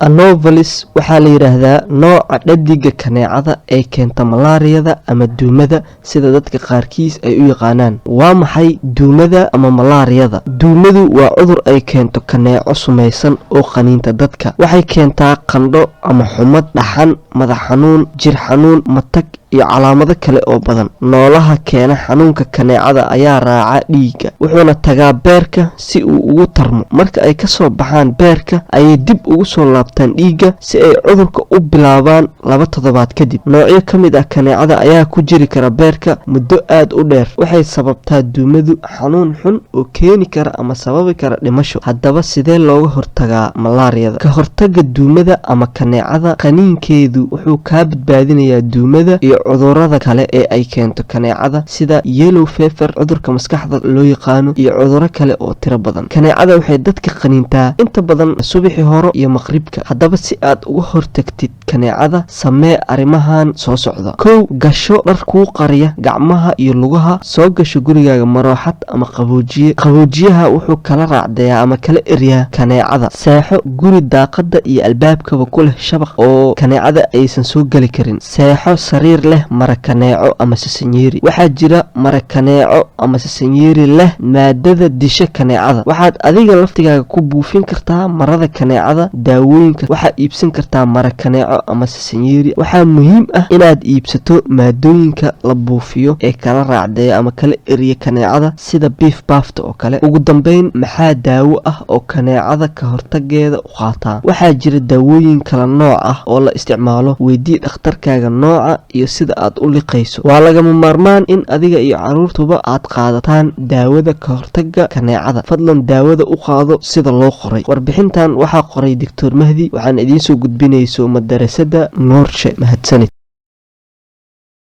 Anopheles waxaa la yiraahdaa nooca dhaddigga kaneecada ee keenta malaariyada ama duumada, sida dadka qaarkiis ay u yaqaanaan. Waa maxay duumada ama malaariyada? Duumadu waa cudur ay keento kaneeco sumaysan oo qaniinta dadka. Waxay keentaa qandho ama xumad, dhaxan, madax xanuun, jir xanuun, matag iyo calaamado kale oo badan. Noolaha keena xanuunka kaneecada ayaa raaca dhiigga, wuxuuna tagaa beerka si uu ugu tarmo. Marka ay kasoo baxaan beerka ayay dib ugu soo laabtaan dhiigga si ay cudurka u bilaabaan 2 toddobaad kadib. Noocyo ka mid ah kaneecada ayaa ku jiri kara beerka muddo aad u dheer. Waxay sababtaa duumadu xanuun xun oo keeni kara ama sababi kara dhimasho. Haddaba, sidee looga hortagaa malaariyada? Ka hortagga duumada ama kaneecada qaniinkeedu wuxuu kaa badbaadinayaa duumada iyo cudurada kale ee ay keento kaneecada, sida yellow fever, cudurka maskaxda loo yaqaano, iyo cuduro kale oo tiro badan. Kaneecada waxay dadka qaniintaa inta badan subaxii hore iyo maqribka. Haddaba, si aad uga hortagtid kaneecada, samee arrimahan soo socda. Kow, gasho dhar kuu qariya gacmaha iyo lugaha. Soo gasho gurigaaga marooxad ama qaboojiye. Qaboojiyaha wuxuu kala raacdeeyaa ama kala eryaa kaneecada. Seexo guri daaqada iyo albaabkaba ku leh shabaq oo kaneecada aysan soo geli karin. Seexo sariir leh mara kaneeco ama sisanyeeri. Waxaa jira mara kaneeco ama sisanyeeri leh maadada disha kaneecada. Waxaad adiga laftigaaga ku buufin kartaa marada kaneecada daawooyinka. Waxaad iibsan kartaa mara kaneeco ama sisanyeeri. Waxaa muhiim ah inaad iibsato maadooyinka la buufiyo ee kala raacdeeya ama kala eriya kaneecada, sida biif baafta oo kale. Ugu dambeyn, maxaa daawo ah oo kaneecada ka hortageeda u qaataa? Waxaa jira daawooyin kala nooc ah oo la isticmaalo. Weydii dhakhtarkaaga nooca iyo sida aad u liqayso. Waa lagama maarmaan in adiga iyo caruurtuba aad qaadataan daawada ka hortaga kaneecada. Fadlan daawada u qaado sida loo qoray. Warbixintan waxaa qoray Doctor Mahdi, waxaana idiin soo gudbinayso madarasada Noorshe. Mahadsanid.